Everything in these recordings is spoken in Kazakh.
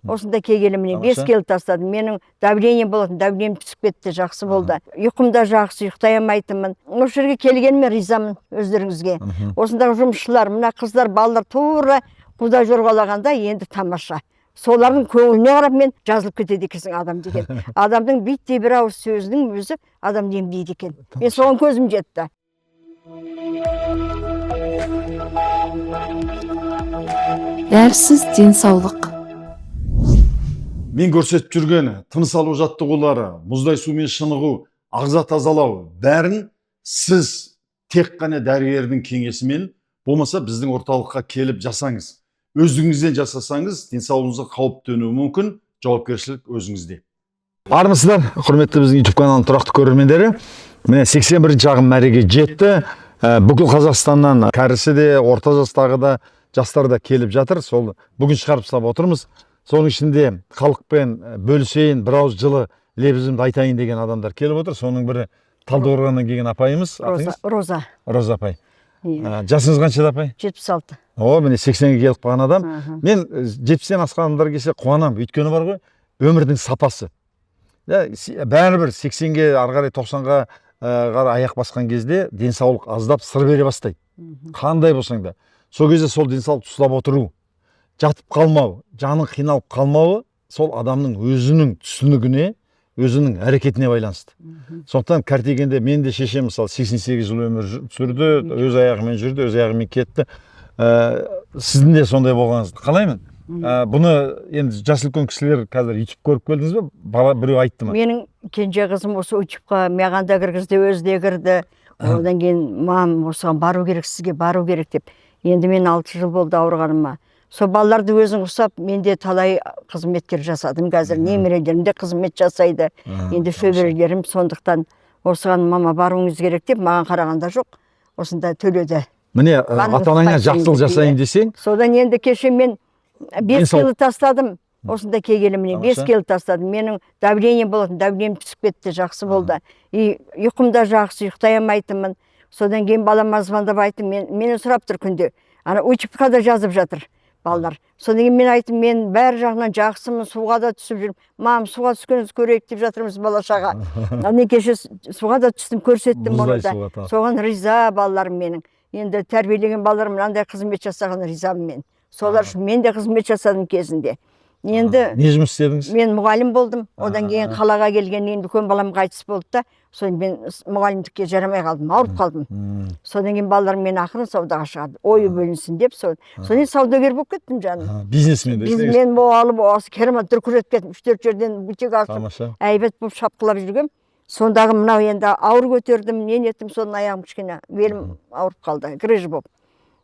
Осында келгелі, міне, 5 келі тастадым. Менің давлением болатын, давлением түсіп кетті, жақсы болды. Ұйқым да жақсы, ұйықтай алмайтынмын. Осы жерге келгеніме ризамын өздеріңізге. Осындағы жұмысшылар, мына қыздар, балалар тура құда жорғалағанда енді тамаша. Солардың көңіліне қарап мен жазылып кетеді екенсің адам деген. Адамның биттей бір ауыз сөзінің өзі адамды емдейді екен. Мен соған көзім жетті. Дәрісіз денсаулық. Мен көрсетіп жүрген тыныс алу жаттығулары, мұздай сумен шынығу, ағза тазалау, бәрін сіз тек қана дәрігердің кеңесімен, болмаса біздің орталыққа келіп жасаңыз. Өздігіңізден жасасаңыз, денсаулығыңызға қауіп төнуі мүмкін, жауапкершілік өзіңізде. Армысыздар, құрметті біздің YouTube каналының тұрақты көрермендері. Міне, 81 шағын мәреге жетті. Бүкіл Қазақстаннан кәрісі де, орта жастағы да, жастар да келіп жатыр. Сол бүгін шығарып салып отырмыз. Соның ішінде халықпен бөлісейін, бір ауыз жылы лебізімді айтайын деген адамдар келіп отыр. Соның бірі Талдықорғаннан келген апайымыз. Роза, Атыңыз? Роза. Роза апай. Иә. Жасыңыз қаншада, апай? 76. О, міне, 80-ге келіп қалған адам. Мен 70-тен асқан адамдар келсе қуанамын. Өйткені бар ғой, өмірдің сапасы. Бәрібір 80-ге, ары қарай 90-ға қарай аяқ басқан кезде денсаулық аздап сыр бере бастайды. Қандай болсаң да. Сол кезде сол денсаулықты ұстап отыру, жатып қалмау, жаның қиналып қалмауы сол адамның өзінің түсінігіне, өзінің әрекетіне байланысты. Сондықтан кәртейгенде мен де шешем, мысалы, 88 жыл өмір сүрді, өз аяғымен жүрді, өз аяғымен кетті. Сіздің де сондай болғаныңызды қалаймын. Бұны енді жас үлкен кісілер қазір ютуб көріп келдіңіз бе? Бала біреу айтты ма? Менің кенже қызым осы ютубқа маған да кіргізді, өзі де кірді. Одан кейін: «Мам, осыған бару керек, сізге бару керек», – деп. Енді мен 6 жыл болды ауырғаныма. Сол балаларды өзің ұқсап, мен де талай қызметкер жасадым қазір. Немерелерім де қызмет жасайды. Енді шөберелерім, сондықтан осыған, «Мама, баруыңыз керек», – деп, маған қарағанда жоқ. Осында төледі. Міне, Барыңыз, ата анаңа қайтыңыз жақсылық жасайын иә. десең, Содан енді кеше мен 5 келі тастадым. Осында келгелі, міне, 5 келі тастадым. Менің давлением болатын, давлением түсіп кетті, жақсы болды. И ұйқым да жақсы, ұйықтай алмайтынмын. Содан кейін балама звондап айттым, мені сұрап тұр күнде. Ана ютубқа да жазып жатыр балалар. Содан кейін мен айттым, мен бәрі жағынан жақсымын, суға да түсіп жүрмін. «Мам, суға түскенімізді көрейік», – деп жатырмыз бала шаға. Ал мен кеше суға да түстім, көрсеттім Мұздай оны да. суға тағы. Соған риза балаларым менің. Енді тәрбиелеген балаларым мынандай қызмет жасаған, ризамын мен. Солар үшін мен де қызмет жасадым кезінде. Енді Не жұмыс істедіңіз? мен мұғалім болдым. Одан кейін қалаға келгеннен кейін үлкен балам қайтыс болды да, содан мен мұғалімдікке жарамай қалдым, ауырып қалдым. Содан кейін балаларым мені ақырын саудаға шығарды. Ойы бөлінсін деп, сол. Содан кейін саудагер болып кеттім, жаным. Бизнесмен десеңіз. Бизнесмен болып, осы керемет дүркіретіп кеттім. Үш төрт жерден бутик ашып, әйбат болып шапқылап жүргем. Сондағы мынау енді ауыр көтердім, не неттім, соның аяғым кішкене, белім ауырып қалды, грыжа болып.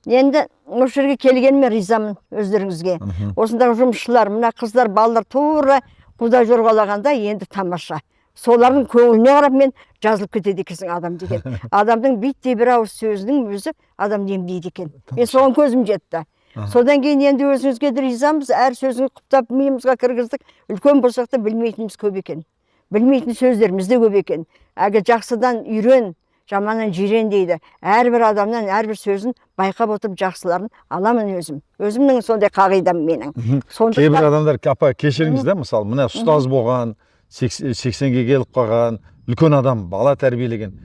Енді осы жерге келгеніме ризамын өздеріңізге. Осындағы жұмысшылар, мына қыздар, балалар тура құда жорғалағанда енді тамаша. Солардың көңіліне қарап мен жазылып кетеді екенсің адам деген. Адамның биттей бір ауыз сөзінің өзі адамды емдейді екен. Мен соған көзім жетті. Содан кейін енді өзіңізге де ризамыз, әр сөзіңізді құптап миымызға кіргіздік. Үлкен болсақ та білмейтініміз көп екен. Білмейтін сөздеріміз де көп екен. Әлгі «Жақсыдан үйрен, жаманнан жирен» дейді. Әрбір адамнан әрбір сөзін байқап отырып жақсыларын аламын өзім. Өзімнің сондай қағидам менің. Сондықтан Кейбір адамдар, апа, кешіріңіз да, мысалы, мына ұстаз болған, 80-ге келіп қалған үлкен адам, бала тәрбиелеген,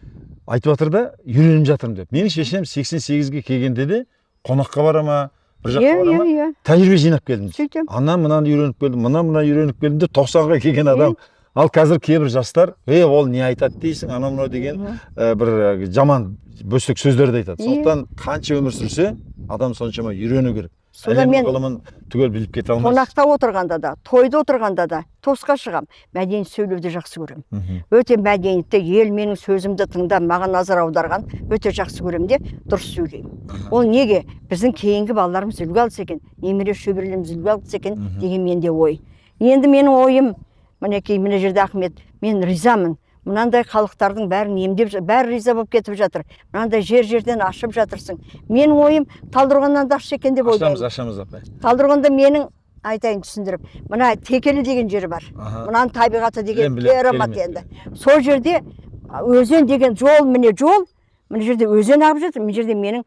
айтып жатыр да, «Үйреніп жатырмын» деп. Менің шешем 88-ге келгенде де қонаққа бара ма, бір жаққа бара иә ма, иә «Тәжірибе жинап келдім» дейді. Сөйтемін. «Ана мынаны үйреніп келдім, мына мынаны үйреніп келдім» деп 90-ға келген адам. Ал қазір кейбір жастар: «Е, ол не айтады дейсің», анау мынау деген бір жаман бөстек сөздерді айтады. Сондықтан қанша өмір сүрсе адам, соншама үйрену керек. Содан Әлем мен ғылымын түгел біліп кете алмайсыз. қонақта отырғанда да, тойда отырғанда да тосқа шығам. Мәдениет сөйлеуді жақсы көремін. Өте мәдениетті, ел менің сөзімді тыңдап, маған назар аударған өте жақсы көремін де, дұрыс сөйлеймін. Ол неге? Біздің кейінгі балаларымыз үлгі алса екен, немере шөберелеріміз үлгі алса екен деген менде ой. Енді менің ойым, мінекей, мына жерде Ахмет, мен ризамын. Мынандай халықтардың бәрін емдеп, бәрі риза болып кетіп жатыр. Мынандай жер жерден ашып жатырсың. Менің ойым, Талдықорғаннан да ашса екен деп Ашамыз, ойлаймын. ашамыз, апай. Талдықорғанда менің айтайын түсіндіріп, мына Текелі деген жері бар. Мынаның табиғаты деген Білем, білем, керемет керемет. енді. Сол жерде өзен деген жол, міне, жол, мына жерде өзен ағып жатыр, мына жерде менің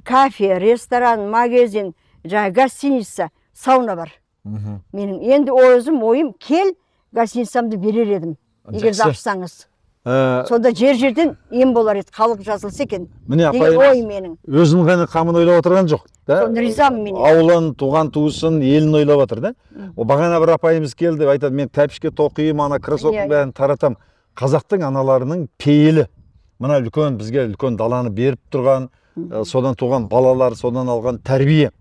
кафе, ресторан, магазин, жаңағы гостиница, сауна бар. Менің енді өзім ойым, кел, гостиницамды берер едім, егер де Жақсы. ашсаңыз. Сонда жер жерден ем болар еді, халық жазылса екен Міне, деген апайымыз ой менің. өзінің ғана қамын ойлап отырған жоқ да. Соны ризамын мен. Ауылын, туған туысын, елін ойлап отыр да. О, бағана бір апайымыз келді, айтады: «Мен тәпішке тоқимын, ана кроссовканың бәрін таратамын». Қазақтың аналарының пейілі мына үлкен, бізге үлкен даланы беріп тұрған, содан туған балалар, содан алған тәрбие.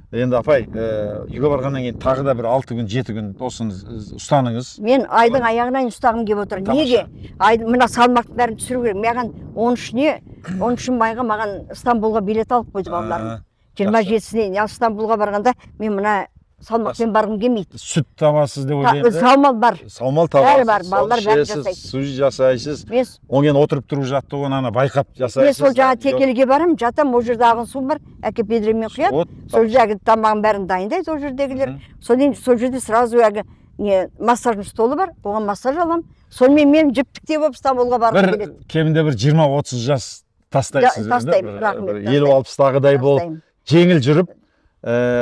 Енді, апай, үйге барғаннан кейін тағы да бір 6 күн, 7 күн осыны ұстаныңыз. Мен айдың аяғына дейін ұстағым келіп отыр. Тамаша. Неге ай, мына салмақтың бәрін түсіру керек маған. 13-іне, 13 майға маған Стамбулға билет алып қойды балаларым, жиырма жетісіне. Ал Стамбулға барғанда мен мына салмақпен барғым келмейді. Сүт табасыз деп ойлаймын да. Саумал бар. Саумал Бәрі табасыз, бар, балалар бәрі ішесіз, жасайды. Су жасайсыз. Мен Одан кейін отырып тұру жаттығуын ана байқап жасайсыз. Мен сол жаңа Текеліге барамын, жатамын, ол жерде ағын су бар, әкеліп ведремен құяды. Вот. Сол жерде әлгі тамағын бәрін дайындайды ол жердегілер. Содан кейін сол жерде сразу әлгі не, массажный столы бар, оған массаж аламын. Сонымен мен жіптіктей болып Стамбулға барғым Бір келеді. кемінде бір 20-30 жас тастайсыз. Тастаймын, енді, рахмет, бір тастаймын. 50-60-тағыдай болып, Тастаймын. жеңіл жүріп,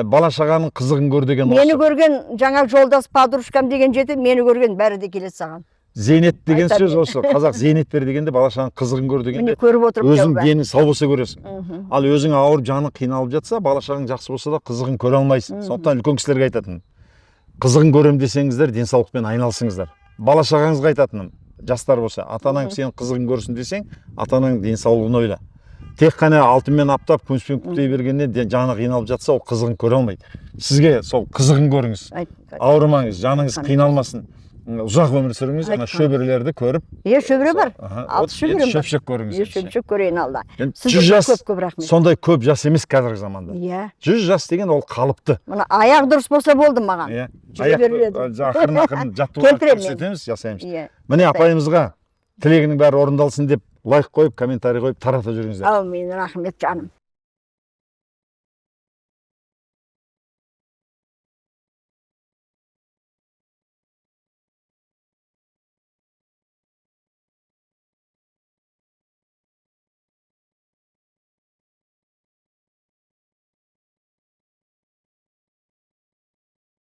бала шағаның қызығын көр деген Мені осы. көрген, жаңа жолдас, подружкам деген жерде мені көрген бәрі де келеді саған. Зейнет деген Айтады. сөз осы. Қазақ зейнет бер дегенде, бала шағаның қызығын көр Міне, дегенде, көріп отырып өзің тәуба. денің сау болса көресің. Ал өзің ауырып, жаның қиналып жатса, бала шағаң жақсы болса да, қызығын көре алмайсың. Сондықтан үлкен кісілерге айтатыным: қызығын көрем десеңіздер, денсаулықпен айналысыңыздар. Бала шағаңызға айтатыным, жастар болса, ата анаң сенің қызығын көрсін десең, ата анаң денсаулығын ойла. Тек қана алтынмен аптап, күміспен күптей бергеннен жаны қиналып жатса, ол қызығын көре алмайды. Сізге сол қызығын көріңіз, ауырмаңыз, жаныңыз қиналмасын, ұзақ өмір сүріңіз, ана Айтқан. шөберелерді көріп. Е, шөбере бар. Аха, Алты вот шөберем енді бар. шөпшек көріңіз. Е, шөпшек көрейін алда. Енді Сізге 100 жас көп көп рахмет. сондай көп жас емес қазіргі заманда. 100 жас деген ол қалыпты. Мына аяқ дұрыс болса болды маған. Жүре Аяқ берер едім. ақырын ақырын жаттығулар Келтіремін мен. көрсетеміз, жасаймыз. Міне, апайымызға тілегінің бәрі орындалсын деп лайк қойып, комментарий қойып, тарата жүріңіздер. Әумин, рахмет, жаным.